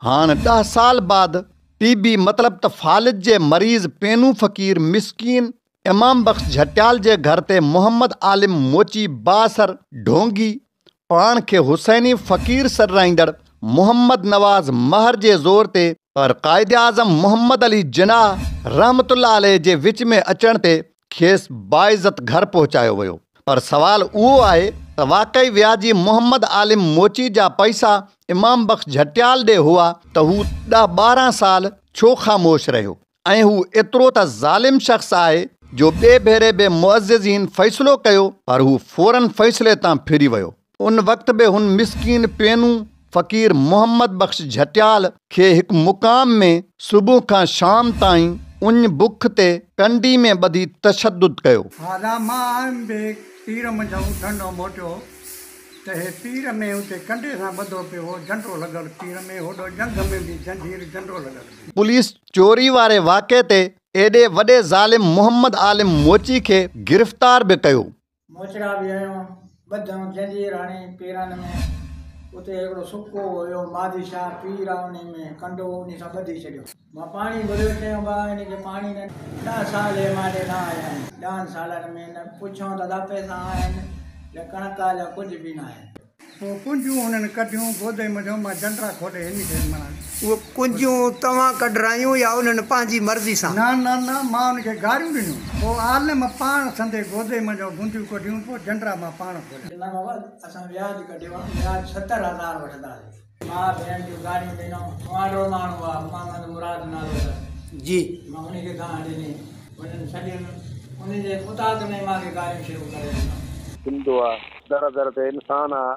هاڻ 10 سال بعد ٽي بي مطلب ته فالج جي مريض پينو فقير مسڪين امام بخش جهٽيال جي گهر تي محمد عالم موچي بااثر ڍونگي پاڻ کي حسيني فقير سڏرائيندڙ محمد نواز مهر جي زور تي پر قائداعظم محمد علي جناح رحمة الله عليه جي وچ ۾ اچڻ تي کيس باعزت گهر پهچايو ويو. پر سوال اهو آهي ته واقعي وياجي محمد عالم موچي جا پئسا امام بخش جهٽيال ڏي هئا ته هو ڏهه 12 سال ڇو خاموش رهيو ۽ هو ايترو ته ظالم شخص آهي جو ٻئي ڀيري به معززين فيصلو ڪيو پر هو فورن فيصلي تان ڦري ويو. ان وقت به هن مسڪين پينو فقير محمد بخش جهٽيال کي هڪ مقام ۾ صبح کان شام تائين اڃ بک تي ڪنڊي ۾ ٻڌي تشدد ڪيو. هالا مان آيم به پير منجهئون ڍنڍو موٽيو ته هي پير ۾ اتي ڪنڊي سان ٻڌو پيو هو جهنڊو لڳل پير ۾ هوڏو ڄنگهه ۾ به جنجهير جهنڊو لڳل به. پوليس چوري واري واقعي تي ايڏي وڏي ظالم محمد عالم موچي کي گرفتار به ڪيو. موچڙا به هنيو، ٻڌم جنجير هڻي پيرن ۾، اتي هڪڙو سڪو هيو، ماضي شاهه پير آ انهي ۾ ڪنڊو انهي سان ٻڌي ڇڏيو. مان پاڻي گهريو، چيم ڀاء هن کي پاڻي نه ڏي. 10 سال هي مان ڏي نه آيا آهن، ڏهن سالن ۾ نه پڇيو ته ادا پئسا آهن يا ڪڻڪ آ يا ڪجهه به ناهي. پوء ڪنجيون هنن ڪڍيون، گودي منجهون مان جنڊا کولي هن کي معنيٰ. اهي ڪنجيون توهان ڪڍرايون يا انهن پنهنجي مرضي سان؟ نه نه نه، مان ان کي گاريون ڏنيون. پوء عالم پاڻ سندي گودي منجهون گنديون ڪڍيون، پوء جنڊا مان پاڻ کوليا. نه بابا، اسان وياج ڪڍيو آهي، وياج 70,000 وٺنداسين. ماء ڀيڻ جون گاريون ڏنائون. مهاڏو ماڻهو آ، محمد مراد نالو اٿس. جي. مان انهي کي دانهن ڏني. انهن سڄن انهن جي اوطاق ۾ مان کي گاريون شروع ڪري ڏنائون. ٿيندو آ در در تي انسان آ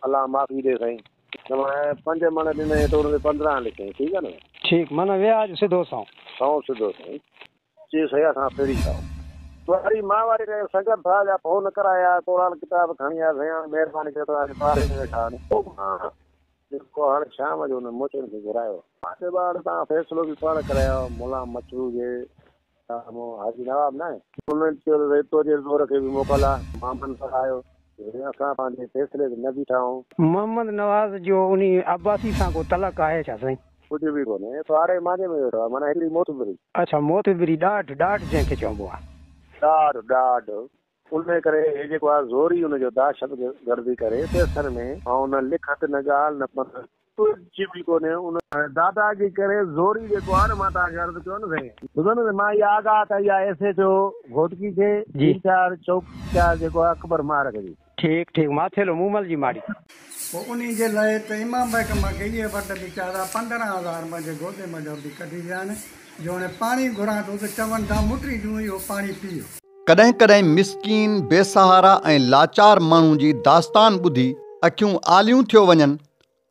الله معافي ڏي سائين. توهان 5 مڻ ڏنائين ته ان تي 15 لکيائين ٺيڪ آ نه. ٺيڪ معنيٰ وياج سڌو سنئون. سنئون سڌو سائين. چي سائين اسان ڦري کائون. وري مان واري ڪيو سنگت صاحب جا فون ڪرايا قرآن ڪتاب کڻي آيا سائين هاڻي مهرباني ڪري توهان کي پاڙي ۾ ويٺا آهن پوء مان جيڪو هاڻي شام جو انهن موچين کي گهرايو. مان چيو ڀاء هاڻي توهان فيصلو به پاڻ ڪرايو ملان مڇرو جي سامهون حاجي نواب ناهي؟ انهن چيو ته سائين تنهنجي زور کي به موڪل آ. مامن سڏايو ته سائين اسان پنهنجي فيصلي تي نه بيٺا آهيون. محمد نواز جو انهي عباسي سان ڪو تعلق آهي ڇا سائين؟ ڪجهه به ڪونهي. پاڙي مانجهي ۾ ويٺو آ معنيٰ هڪڙي موتبري. اڇا موتبري ڏاڍ، ڏاڍ جنهن کي چئبو آ. ڏاڍ، ڏاڍ. انهي ڪري هي جيڪو آ زوري ان جو دهشت گردي ڪري پئسن ۾ ۽ نه لکت نه ڳالهه نه پنڌ ڪجهه به ڪونهي ان. دادا جي ڪري زوري جيڪو آ نه مان توهان کي عرض ڪيو نه سائين. ٻڌو نه مان اها آگاهه ڪئي آ ايس ايڇ او گهوٽڪي کي انچارج چوڪيدار جيڪو آ اڪبر مارڪ جي. ٺيڪ ٺيڪ ماٿيلو مومل جي ماڙي. پوء انهي جي لئه ته امام بيگ مان کي اهي وڍ ويچارا 15,000 منهنجي گودي منجهان به ڪڍي ويا آهن جو هاڻي پاڻي گهران ٿو ته چون ٿا مٽي ڏيون اهو پاڻي پيء. ڪڏهن ڪڏهن مسڪين، بي سهارا ۽ لاچار ماڻهو جي داستان ٻڌي اکيون آليون ٿيو وڃن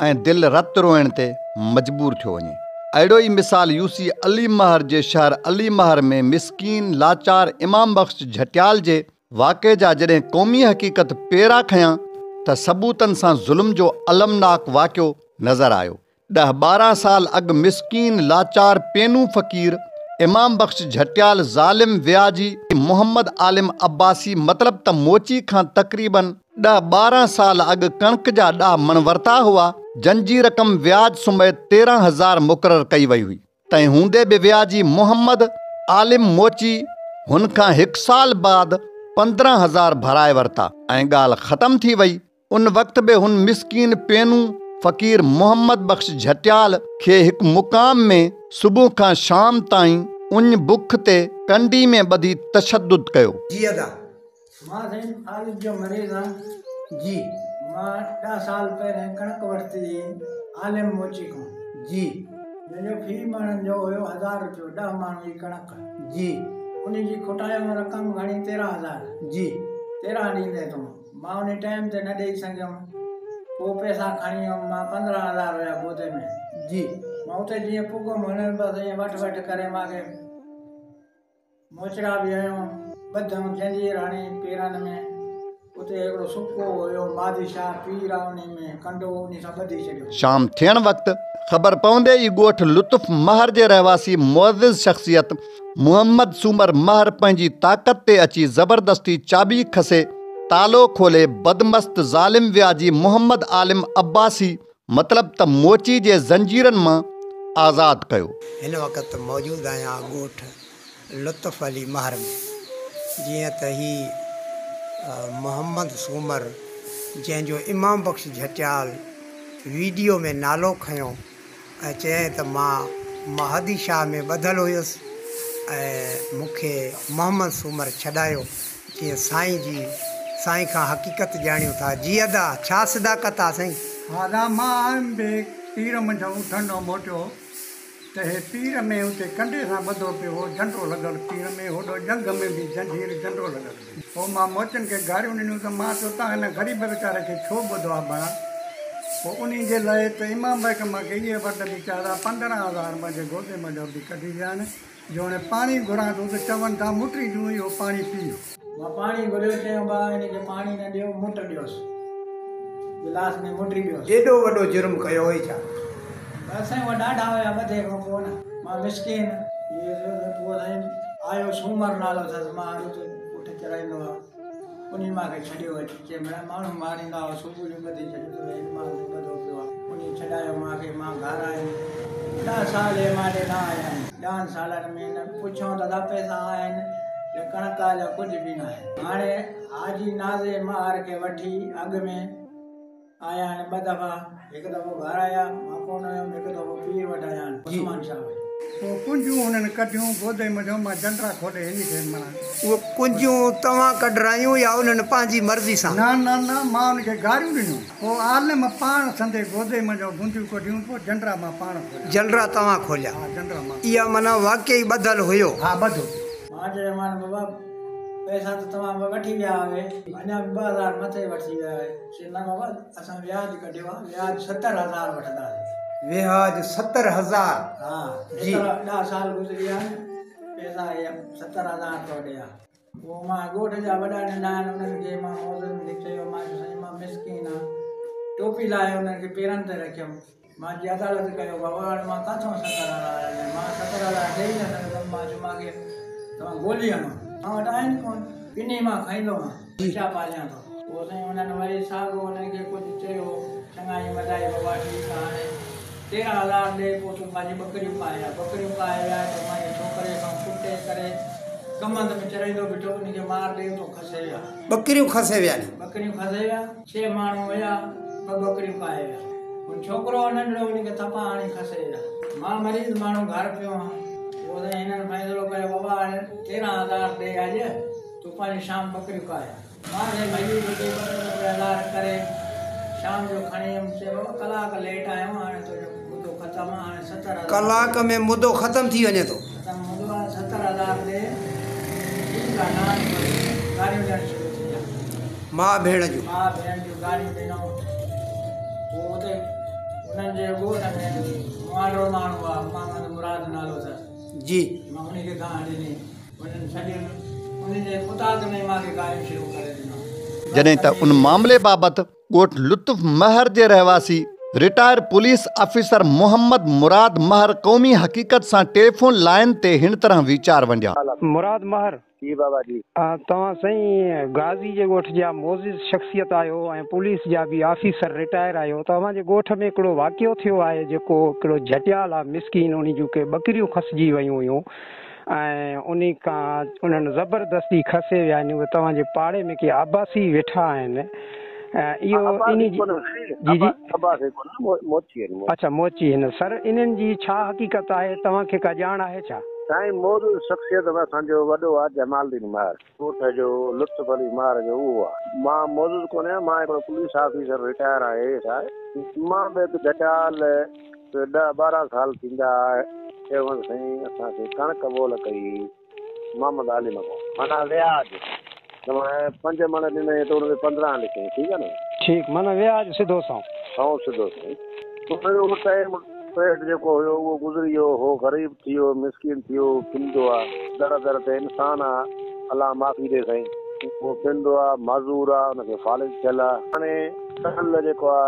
۽ دل رت روئڻ تي مجبور ٿيو وڃي. اهڙو ئي مثال يوسي علي مهر جي شهر علي مهر ۾ مسڪين، لاچار امام بخش جهٽيال جي واقعي جا جڏهن قومي حقيقت پيرا کنيا ته ثبوتن سان ظلم جو المناڪ واقعو نظر آيو. ڏهه 12 سال اڳ مسڪين لاچار پينو فقير امام بخش جهٽيال ظالم وياجي محمد عالم عباسي مطلب ته موچي کان تقريبن ڏهه 12 سال اڳ ڪڻڪ جا 10 مڻ ورتا هئا جن جي رقم وياج سميت 13,000 مقرر ڪئي وئي هئي تنهن هوندي به وياجي محمد عالم موچي هن کان هڪ سال بعد 15,000 ڀرائي ورتا ۽ ڳالهه ختم ٿي وئي. ان وقت به هن مسڪين پينو فقير محمد بخش جهٽيال کي هڪ مقام ۾ صبح کان شام تائين اڃ بک تي ڪنڊي ۾ ٻڌي تشدد ڪيو. جي ادا. مان سائين فالج جو مريض آهيان. جي. مان 10 سال پهرين ڪڻڪ ورتي هئي عالم موچي کان. جي. جنهن جو في مڻن جو هيو 1000 روپيو 10 ماڻهن جي ڪڻڪ. جي. انهي جي کٽايم رقم گهڻي 13,000. جي. 13 ڏيندين تون. مان انهي ٽائيم تي نه ڏئي سگهيم. پوء پئسا کڻي ويم. مان 15,000 هيا گودي ۾. جي. مان اتي جيئن پڳم هنن بس ائين وٺ وٺ ڪري مان کي موچڙا به هنيو. ٻڌم جنجير هڻي پيرن ۾. اتي هڪڙو سڪو هيو ماضي شاهه پير آ انهي ۾ ڪنڊو انهي سان ٻڌي ڇڏيو. شام ٿيڻ وقت خبر پوندي ئي ڳوٺ لطف مهر جي رهواسي معزز شخصيت محمد سومر مهر پنهنجي طاقت تي اچي زبردستي چاٻي کسي تالو کولي بدمست ظالم وياجي محمد عالم عباسي مطلب ته موچي جي زنجيرن مان آزاد ڪيو. هن وقت موجود آهيان ڳوٺ لطف علي مهر ۾. جيئن ته هي محمد سومر جنهن جو امام بخش جهٽيال ويڊيو ۾ نالو کنيو ۽ چيائين ته مان مهدي شاهه ۾ ٻڌل هيس ۽ مون کي محمد سومر ڇڏايو جيئن سائين جي سائين کان حقيقت ڄاڻيون ٿا. جي ادا ڇا صداقت آ سائين. ها ادا مان آيم به پير منجهئون ٺنڊو موٽيو ته هي پير ۾ اتي ڪنڊي سان ٻڌو پيو هو جهنڊو لڳل پير ۾ هوڏو ڄنگهه ۾ به زنجير جهنڊو لڳل هو. پوء مان موچين کي گاريون ڏنيون ته مان چيو تان هن غريب ويچاري کي ڇو ٻڌو آ ڀڻا. پوء انهي جي لئه ته امام بيگ مان کي اهي وڍ ويچارا 15 هزار منهنجي گودي منجهان به ڪڍي ويا آهن جو هاڻي پاڻي گهران ٿو ته چون ٿا مٽري ڏيون اهو پاڻي پيء. مان پاڻي گهريو چيم ڀاء هن کي پاڻي نه ڏيو مٽ ڏيوس گلاس ۾ مٽري ڏيوس. ايڏو وڏو جرم ڪيو هئي ڇا؟ بس سائين اهي ڏاڍا هيا ٻڌي کان پوء نه مان مسڪين پوء سائين آيو سومر نالو اٿس مان اتي اٺ چرائيندو آ انهي مان کي ڇڏيو اچي چي مڙا ماڻهو ماريندا هئا صبح جو ٻڌي ڇڏيو ته هن مال کي ٻڌو پيو آ انهي ڇڏايو مان کي مان گهر آيم ڏهه سال هي مان ڏي نه آيا آهن ڏهن سالن ۾ نه پڇيو ته ادا پئسا آهن يا ڪڻڪ آ يا ڪجهه به ناهي هاڻي حاجي نازي مهر کي وٺي اڳ ۾ آيا آهن ٻه دفعا هڪ دفعو گهر آيا مان ڪونه هيم هڪ دفعو پير وٽ آيا آهن عثمان شاهه وٽ. پوء ڪنجيون هنن ڪڍيون گودي منجهون مان جنڊا کولي هن کي مڻان. اهي ڪنجيون توهان ڪڍرايون يا انهن پنهنجي مرضي سان؟ نه نه نه مان ان کي گاريون ڏنيون. پوء عالم پاڻ سندي گودي منجهون گنديون ڪڍيون پوء جنڊا مان پاڻ کوليا. جنڊا توهان کوليا؟ ها جنڊا مان. اها معنيٰ واقعي ٻڌل هيو؟ ها ٻڌو. مان چيومان بابا پئسا ته توهان وٺي ويا آهيو اڃا به 2000 مٿي وٺي ويا آهيو. چي نه بابا اسان وياج ڪڍيو آ وياج 70 هزار وٺنداسين. وياج 70 هزار؟ ها ايترا 10 سال گذري ويا آهن پئسا هي 70 هزار ٿو ڏي ها. پوء مان ڳوٺ جا وڏا ننڍا آهن انهن کي مان معززن کي چيو مان چيو سائين مان مسڪين آهيان ٽوپي لاهي انهن کي پيرن تي رکيم مان چي عدالت ڪيو بابا هاڻي مان ڪاٿون 70 هزار آڻيان مان 70 هزار ڏئي نه سگهندم مان چيو مان کي توهان گولي هڻو مان وٽ آهن ڪونه پني مان کائيندو مان ٻچا پاليان ٿو. پوء سائين انهن وري ساڳو انهن کي ڪجهه چيو چڱائي مدائي بابا ٺيڪ آ هاڻي 13 هزار ڏي پوء تون پنهنجي ٻڪريون ڪاهي آ ٻڪريون ڪاهي ويا ته مانجي ڇوڪري کان ڪٽي ڪري ڪمند ۾ چرائيندو بيٺو ان کي مار ڏئي اتو کسي ويا. ٻڪريون کسي ويا ني. ٻڪريون کسي ويا 6 ماڻهو هيا 2 ٻڪريون ڪاهي ويا هن ڇوڪرو هو ننڍڙو ان کي ٿپا هڻي کسي ويا مان مريض ماڻهو گهر پيو هان پوء سائين هنن فيصلو ڪيو بابا هاڻي 13 هزار ڏي اڄ تون پنهنجي شام ٻڪريون ڪاهي آ. مان سائين ڀڄي ڀڄي ٻه ٽي هزار ڪري شام جو کڻي ويم چي بابا ڪلاڪ ليٽ آيو آهين هاڻي تنهنجو مدو ختم آ هاڻي 70 هزار ڪلاڪ ۾ مدو ختم ٿي وڃي ٿو. ختم مدو آ 70 هزار ڏي ٺيڪ آ نه آڻي وري گاريون ڏيڻ شروع ٿي ويا. ماء ڀيڻ جون. ماء ڀيڻ جون گاريون ڏنائون پوء اتي انهن جي ڳوٺ ۾ مهاڏو ماڻهو آ محمد مراد نالو اٿس. جي. مان انهي کي دانهن ڏني. انهن سڄڻ انهن جي اوطاق ۾ مان کي گاريون شروع ڪري ڏنو. جڏهن ته ان معاملي بابت ڳوٺ لطف مهر جي رهواسي retire police officer Muhammad Murad Mehar قومي حقيقت سان ٽيليفون لائين تي هن طرح ويچار ونڊيا. مراد مهر. جي بابا جي. توهان سائين غازي جي ڳوٺ جا معزز شخصيت آهيو ۽ پوليس جا به آفيسر رٽائر آهيو ته اوهان جي ڳوٺ ۾ هڪڙو واقعو ٿيو آهي جيڪو هڪڙو جهٽيال آ مسڪين انهي جون ڪي ٻڪريون کسجي ويون هيون ۽ انهي کان انهن زبردستي کسي ويا آهن اهي توهان جي پاڙي ۾ ڪي عباسي ويٺا آهن اهو انهي جي جي جي اڇا موچي هن سر انهن جي ڇا حقيقت آهي توهان کي ڪا ڄاڻ آهي ڇا؟ سائين معزز شخصيت ۾ اسان جو وڏو آ جمال الدين مهر ڳوٺ جو لطف علي مهر جو اهو آ مان معزز ڪونهيان مان هڪڙو پوليس آفيسر رٽائر آهي ايس I مان به هڪ جهٽيال 10 12 سال ٿيندا چيومانس سائين اسان کي ڪڻڪ مول ڪئي محمد عالم کان معنيٰ وياج ته مان 5 مڻ ڏنائين ته ان تي 15 لکيائين ٺيڪ آ نه. ٺيڪ معنيٰ وياج سڌو سنئون. سنئون سڌو سائين. ان جو ٽائيم پيرڊ جيڪو هيو اهو گذري ويو هو غريب ٿي ويو مسڪين ٿي ويو پنندو آ در در تي انسان آ الله معافي ڏي سائين اهو پنندو آ معذور آ ان کي فالج ٿيل آ هاڻي ڪلهه جيڪو آ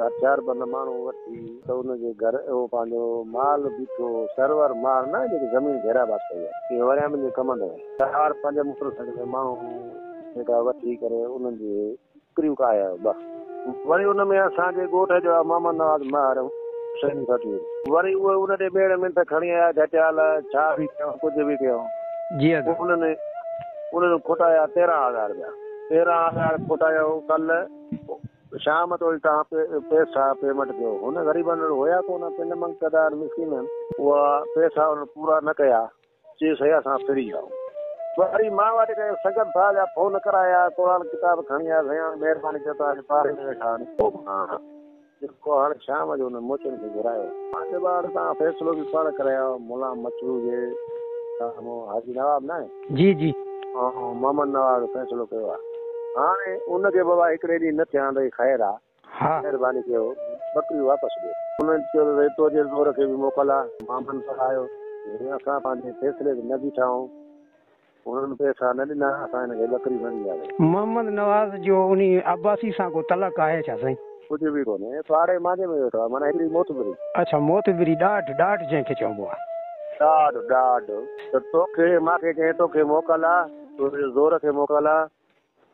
هٿياربند ماڻهو وٺي ته ان جي گهر اهو پنهنجو مال بيٺو سرور مار نه جيڪي زمين گهيراباد ڪئي آهي اهي وريامن جي ڪمند ۾ 4 5 موٽر سائيڪل تي ماڻهو جيڪا وٺي ڪري انهن جي ٻڪريون ڪاهي آيو ٻه. وري ان ۾ اسان جي ڳوٺ جو آ محمد نواز مهر حسيني فقير. وري اهي ان ڏي ميڙ منٿ کڻي آيا جهٽيال ڇا به ڪيائون ڪجهه به ڪيائون. جي ادا. انهن انهن کوٽايا 13 هزار رپيا. 13 هزار کوٽايائون ڪل شام توڙي توهان پئسا پيمنٽ ڪيو. هن غريبن وٽ هيا ڪونه پن منگتدار مسڪينن اها پئسا انهن پورا نه ڪيا. چي سائين اسان ڦري آئون. وري مان وٽ ڪنهن سنگت ساز جا فون ڪرايا، قرآن ڪتاب کڻي آيا، سائين هاڻي مهرباني ڪيو توهان جي پاڙي ۾ ويٺا آهن. پوء مان جيڪو هاڻي شام جو انهن موچين کي گهرايو. مان چيو ٻار توهان فيصلو به پاڻ ڪرايو، ملان مڇرو جي سامهون حاجي نواب ناهي؟ جي جي. ۽ محمد نواز فيصلو ڪيو آهي. هاڻي ان کي بابا هڪڙي ڏينهن نه ٿيان ته خير آ. ها. مهرباني ڪيو ٻڪريون واپس ڏيو. انهن چيو ته سائين توجي زور کي به موڪل آ. مامن ڦهلايو ته اسان پنهنجي فيصلي تي نه بيٺا آهيون. انهن پئسا نه ڏنا اسان هن کي ٻڪريون نه ڏينداسين. محمد نواز جو انهي عباسي سان ڪو تعلق آهي ڇا سائين؟ ڪجهه به ڪونهي. پاڙي مانجهي ۾ ويٺو آهي. معنيٰ هڪڙي موتبري. اڇا موتبري ڏاڍ ڏاڍ جنهن کي چئبو آهي. ڏاڍ ڏاڍ ته توکي مانکي چئين توکي موڪل آ. تنهنجي زور کي موڪل آ.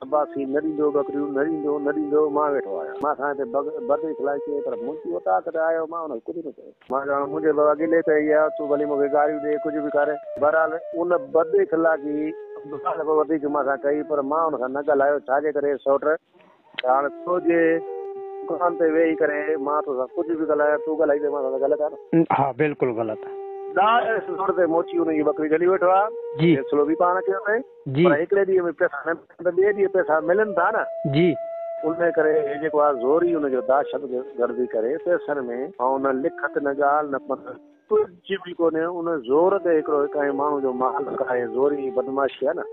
عباسي نه ڏيندو ٻڪريون نه ڏيندو نه ڏيندو مان ويٺو آهيان مان سان هتي بد اخلاقي ڪئي پر منهنجي اوطاق تي آيو مان ان کي ڪجهه نه چيو مان چيو هاڻ منهنجي بابا گلي پئي آهي تون ڀلي مون کي گاريون ڏي ڪجهه به ڪر بهرحال ان بد اخلاقي ٻه دفعا وڌيڪ مان سان ڪئي پر مان ان سان نه ڳالهايو ڇا جي ڪري سئوٽ ته هاڻ تنهنجي دڪان تي ويهي ڪري مان توسان ڪجهه به ڳالهايان تون ڳالهائيندين مان سان ته غلط آهي نه. ها بلڪل غلط آهي. ڏاڍي زور تي موچي ان جي ٻڪري جهلي ويٺو آهي جي. فيصلو به پاڻ ڪيو اٿئي. جي. پر هڪڙي ڏينهن ۾ پئسا نه ملن ته ٻئي ڏينهن پئسا ملن ٿا نه. جي. ان ڪري هي جيڪو آهي زوري ان جو دهشت گردي ڪري پئسن ۾ ۽ نه لکت نه ڳالهه نه پنڌ ڪجهه به ڪونهي ان زور تي هڪڙو ڪنهن ماڻهو جو مال کائي زوري بدمعاشي آهي نه.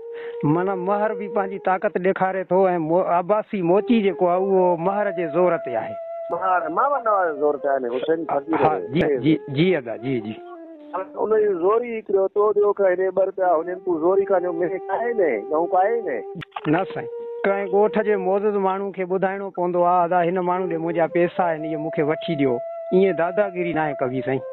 معنيٰ مهر به پنهنجي طاقت ڏيکاري ٿو ۽ عباسي موچي جيڪو آهي اهو مهر جي زور تي آهي. مهر ماما نواز جي زور تي آهي نه حسين فقير ها جي جي. جي جي ادا جي جي. ان جي زوري هڪڙو تو ڏيو ڪنهن ڏي ٻه رپيا هجن تون زوري ڪانجو مينهن ڪاهي نه ڳئون ڪاهي نه. نه سائين. ڪنهن ڳوٺ جي معزز ماڻهو کي ٻڌائڻو پوندو آ ادا هن ماڻهو ڏي منهنجا پيسا آهن اهي مون کي وٺي ڏيو. ائين داداگيري ناهي ڪبي سائين.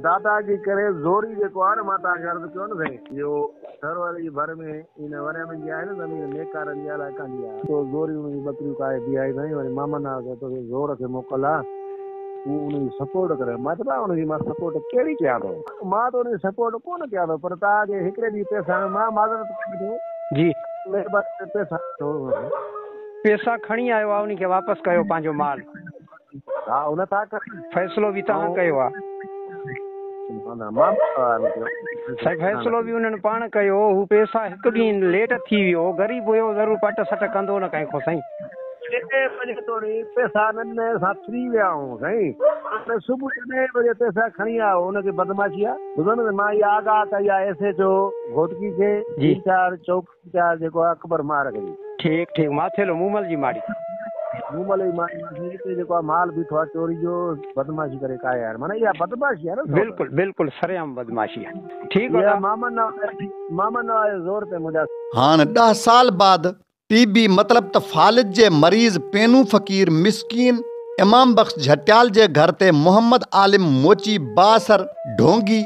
داداگيري ڪري زوري جيڪو آ نه مان توهان کي عرض ڪيو نه سائين اهو ٿر واري جي ڀر ۾ ان وريامن جي آهي نه زمين ميڪارن جي الائي ڪانجي آ. تو زوري ان جون ٻڪريون ڪاهي بيهائي سائين وري ماما ناز چيو توکي زور کي موڪل آ. تون ان جي سپورٽ ڪري. مان چيو ڀاء ان جي مان سپورٽ ڪهڙي ڪيان ٿو. مان ته ان جي سپورٽ ڪونه ڪيان ٿو پر توهان کي هڪڙي ڏينهن پئسا آڻ مان معذرت ڪري ٿو. جي. مهرباني ڪري پئسا وٺو. پئسا کڻي آيو آ ان کي واپس ڪيو پنهنجو مال. ها ان ٿا ڪريون. فيصلو به توهان ڪيو آ. سائين فيصلو به انهن پاڻ ڪيو هو پئسا هڪ ڏينهن ليٽ ٿي ويو غريب هيو ضرور پٽ سٽ ڪندو نه ڪنهن کان سائين. ڏهين بجي توڙي پئسا نه ڏنائين اسان ڦري ويا آهيون سائين هاڻي صبح جو ڏهين بجي پئسا کڻي آيو ان کي بدمعاشي آ ٻڌو نه مان اها آگاهه ڪئي آ ايس ايڇ او گهوٽڪي کي جي. انچارج چوڪي انچارج جيڪو آ اڪبر مار کي. ٺيڪ ٺيڪ ماٿيلو مومل جي ماڙي. مومل جي ماڙي ماٿي هتي جيڪو آ مال بيٺو آ چوري جو بدمعاشي ڪري ڪاهي آيا آهن معنيٰ اها بدمعاشي آ نه سو. بلڪل بلڪل سرعام بدمعاشي آ ٺيڪ اها ادا. مامن مامن نواز جي زور تي منهنجا. هاڻ 10 سال بعد ٽي بي مطلب ته فالج جي مريض پينو فقير مسڪين امام بخش جهٽيال جي گهر تي محمد عالم موچي بااثر ڍونگي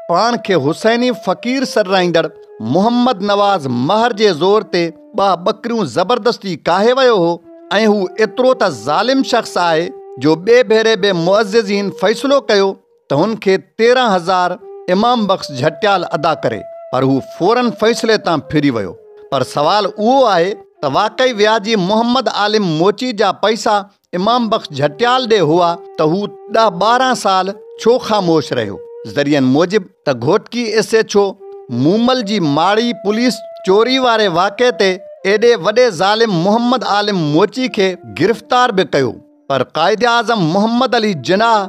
پاڻ کي حسيني فقير سڏرائيندڙ محمد نواز مهر جي زور تي ٻه ٻڪريون زبردستي ڪاهي ويو هو ۽ هو ايترو ته ظالم شخص آهي جو ٻئي ڀيري به معززين فيصلو ڪيو ته هن کي 13 هزار امام بخش جهٽيال ادا ڪري پر هو فورن فيصلي تان ڦري ويو پر سوال اهو آهي ته واقعي وياجي محمد عالم موچي جا پئسا امام بخش جهٽيال ڏي هئا ته هو 10 12 سال ڇو خاموش رهيو؟ ذريعن موجب ته Ghotki S H O Momal جي ماڙي پوليس چوري واري واقعي تي ايڏي وڏي ظالم محمد عالم موچي کي گرفتار به ڪيو پر قائداعظم محمد علي جناح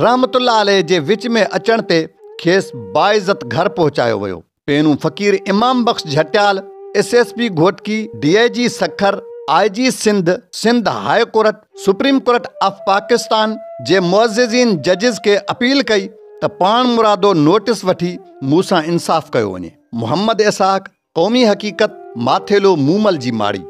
رحمة الله عليه جي وچ ۾ اچڻ تي کيس باعزت گهر پهچايو ويو. پينو فقير Imam Bakhsh Jhatial, S S P Ghotki, D I G Sukkur, I G Sindh, Sindh high court, supreme court of Pakistan جي معززين ججز کي اپيل ڪئي ته پاڻمرادو نوٽيس وٺي مون سان انصاف ڪيو وڃي. محمد اسحاق، قومي حقيقت، ماٿيلو مومل جي ماڙي.